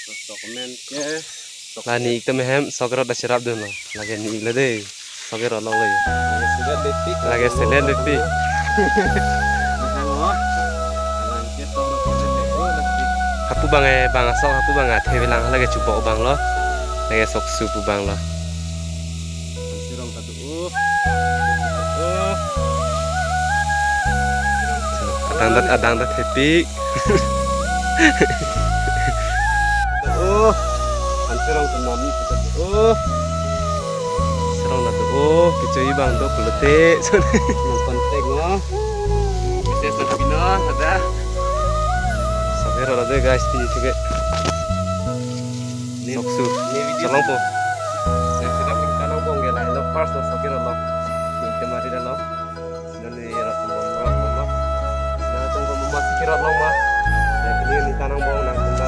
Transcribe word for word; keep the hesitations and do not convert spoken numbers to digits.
Sok men ke. La ni ik tame hem sok rot da cherap dunlo. Lake ni ik lo dei. Sok rot lo lo ya. Lake selet lepik. Lake selet lepik. Masang lo. Alang ke sok rot selet lepik. Hapu abang eh, bang asok hapu abang athe bilang lake chubok abang lo. Lake sok su pu abang lo. Sirong satu. Oh. Oh. Adang dat, adang dat happy. Oh. An sirong tu nami kita tu. Oh. Sirong dat tu. Oh, kecoi abang tu pulote. Yang penting, oh. Bisa satu bina ada. Sok rot lo dei guys, pini juga. Sok su. Ini video. Cholong po. Yang sedang minta nang bong gelai lo first lo sok rot lo. Ini kemari dah lo. Dan ni rot lo, rot lo. Nah, tunggu mama sok rot lo ma. Yang ini minta nang bong nang minta